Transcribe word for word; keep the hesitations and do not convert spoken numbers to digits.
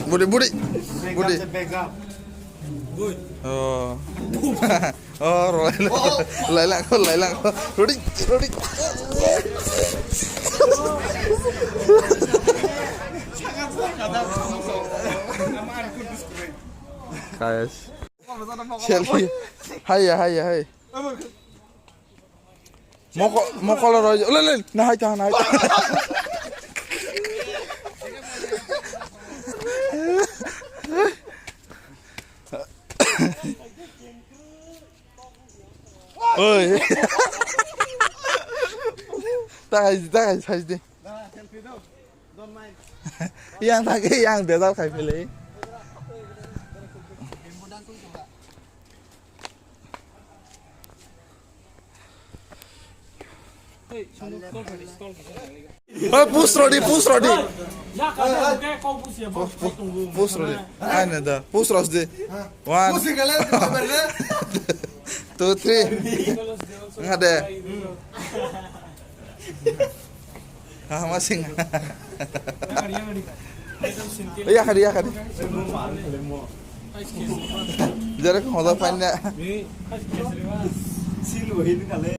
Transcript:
Budi, budi, budi. Oh. Oh, roi, roi lang, roi lang, roi. Rodi, rodi. Guys. Selfie. Hai ya, hai ya, hai. Moko, mokolo roi. Le, le, na hai ta, na hai ta. Oi. Takai, takai, sai de. Yang takai, yang bejal khai pele. Oi, push rodi, push rodi. Push rodi. Ai na da, push rodi. One. Two, three. Nga de. Ah, masing. Ya kadi, ya kadi. Jare ko hoda paina.